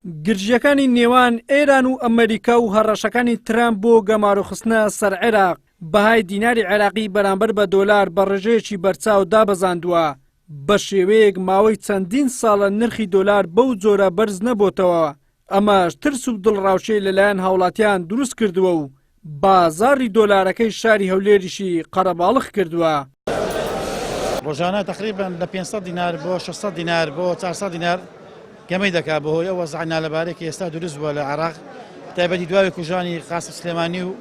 گرژییەکانی نێوان ئێران و ئەمەریکا و هەڕەشەکانی ترامپ بۆ گەمارۆخستنە سەر عێراق، بەهای دیناری عێراقی بەرامبەر بە دۆلار بە ڕێژەیەکی بەرچاو دابەزاندووە، بە شێوەیەک ماوەی چەندین ساڵە نرخی دۆلار بەو جۆرە بەرز نەبۆتەوە، ئەمەش ترس و دڵڕاوکێی لەلایەن هاوڵاتیان دروست کردووە و بازاڕی دۆلارەکەی شاری هەولێریشی قەرەباڵغ کردووە. ڕۆژانە تەقریبەن لە 500 دینار بۆ 600 دینار بۆ 400 دینار کەمەی دەکات بەهۆی ئەو وەزعە نالەبارەی کە ئێستا دروست بووە لە عێراق تایبەتی دوای کوژانی قاسم سلێمانی و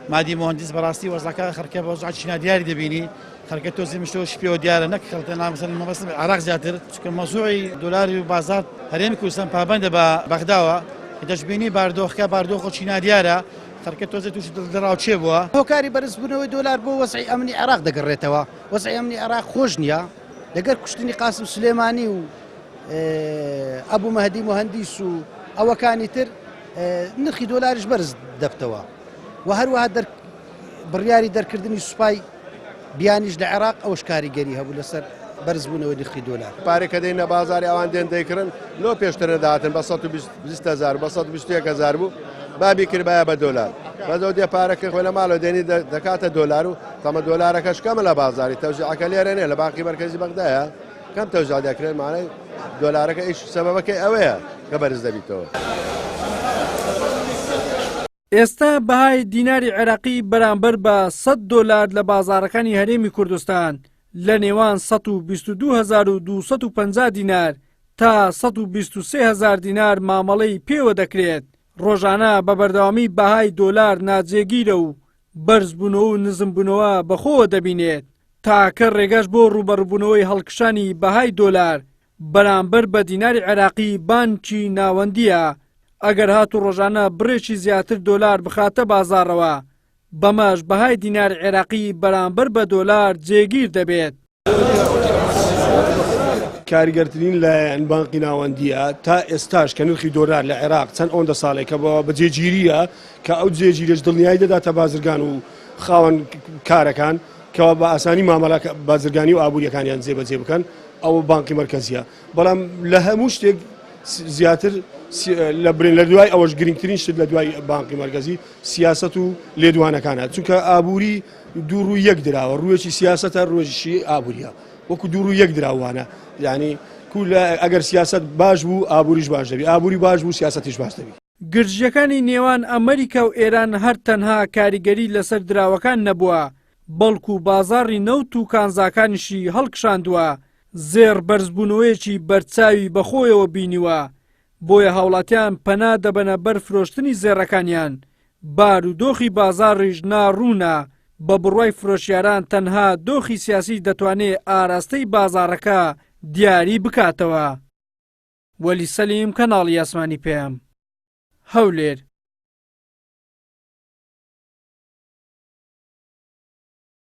مادی مهندس بەڕاستی وەزعەکە خەڵکە بە وەزعێکی نادیاری دەبینی خەڵکە تۆزی مشتۆشی پێوە دیارە نەک خەڵکە نامەسەن مەبەستم عێراق زیاتر چونکە مەوزوعی دۆلاری و بازاڕ هەرێمی کوردستان پابەندە بە بەغداوە دەشبینی باردۆخەکە باردۆخێکی نادیارە خەڵکە تۆزێ تووشی دڵەڕاوکێ بووە. هۆکاری بەرزبوونەوەی دۆلار بۆ وەزعی ئەمنی عێراق دەگەڕێتەوە، وەزعی ئەمنی عێراق خۆش نییە، لەگەر کوشتنی قاسم سولێمانی و ئەبو مەهدی موهەندیس و ئەوەکانی تر نرخی دۆلاریش بەرز دەبتەوە و هەروەها بڕیاری دەرکردنی سوپای بیانیش لە عێراق ئەوش کاریگەری هەبوو لەسەر بەرزبوونەوەی نرخی دۆلار. پارەی کە دێنە بازاری ئەوان دێن دەیکڕن لۆ پێشتر نەدەهاتن بە 120 هەزار بە 121 هەزار بوو با بیکردبایە بە دۆلار بەس ئەو دێ پارەکەی خۆی لە ماڵەوە دێنی دەکاتە دۆلار و تەمە دۆلارەکەش کەمە لە بازاری تەوزیعەکە لێرە نیە لە بانقی مەرکەزی بەغدایە کەم تەوزیع دەکرێت مانای دۆلارەکە ئیش سەبەبەکەی ئەوەیە کە بەرز دەبیتەوە. ئێستا بەهای دیناری عێراقی بەرامبەر بە 100 دۆلار لە بازاڕەکانی هەرێمی کوردستان لە نێوان 122250 دینار تا 123 هەزار دینار مامەڵەی پێوە دەکرێت، ڕۆژانە بە بەردەوامی بەهای دۆلار ناجێگیرە و بەرزبوونەوە و نزمبوونەوە بەخۆوە دەبینێت، تاکە ڕێگەش بۆ ڕووبەڕووبوونەوەی هەڵکشانی بەهای دۆلار بەرامبەر بە دیناری عێراقی بانکی ناوەندییە، ئەگەر هاتوو ڕۆژانە بڕێکی زیاتر دۆلار بخاتە بازاڕەوە، بەمەش بەهای دیناری عێراقی بەرامبەر بە دۆلار جێگیر دەبێت. کاریگەرترین لایەن بانقی ناوەندییە، تا ئێستاش کە نرخی دۆلار لە عێراق چەند ئەوەندە ساڵێکە بە جێگیرییە، کە ئەو جێگیریەش دڵنیایی دەداتە بازرگان و خاوەن کارەکان کەوا بە ئاسانی مامەڵە بازرگانی و ئابووریەکانیان جێبەجێ بکەن، ئەوە بانقی مەرکەزیە، بەڵام لە هەموو شتێک زیاتر لە برێن لە دوای ئەوەش گرنگترین شت لە دوای بانقی مەرکەزی سیاسەت و لێدوانەکانە، چونکە ئابووری دوو ڕووی یەک دراوە، ڕوویەکی سیاسەتە ڕوویەکی ئابووریە، وەکو دوو ڕووی یەک دراوانە، یعنی کو ئەگەر سیاسەت باش بوو ئابووریش باش دەبی، ئابووری باش بوو سیاسەتیش باش دەبی. گرژییەکانی نێوان ئەمریکا و ئێران هەر تەنها کاریگەری لەسەر دراوەکان نەبووە، بەڵکو بازاڕی نەوت و کانزاکانیشی هەڵکشاندووە، زێڕ بەرزبوونەوەیەکی بەرچاوی بەخۆیەوە بینیوە، بۆیە هاوڵاتیان پەنا دەبەنە بەر فرۆشتنی زێڕەکانیان، بارودۆخی بازاڕیش ناڕوونە، بە بڕوای فرۆشیاران تەنها دۆخی سیاسی دەتوانێ ئاراستەی بازاڕەکە دیاری بکاتەوە. وەلی سەلیم، کەناڵی ئاسمانی پەیام، هەولێر.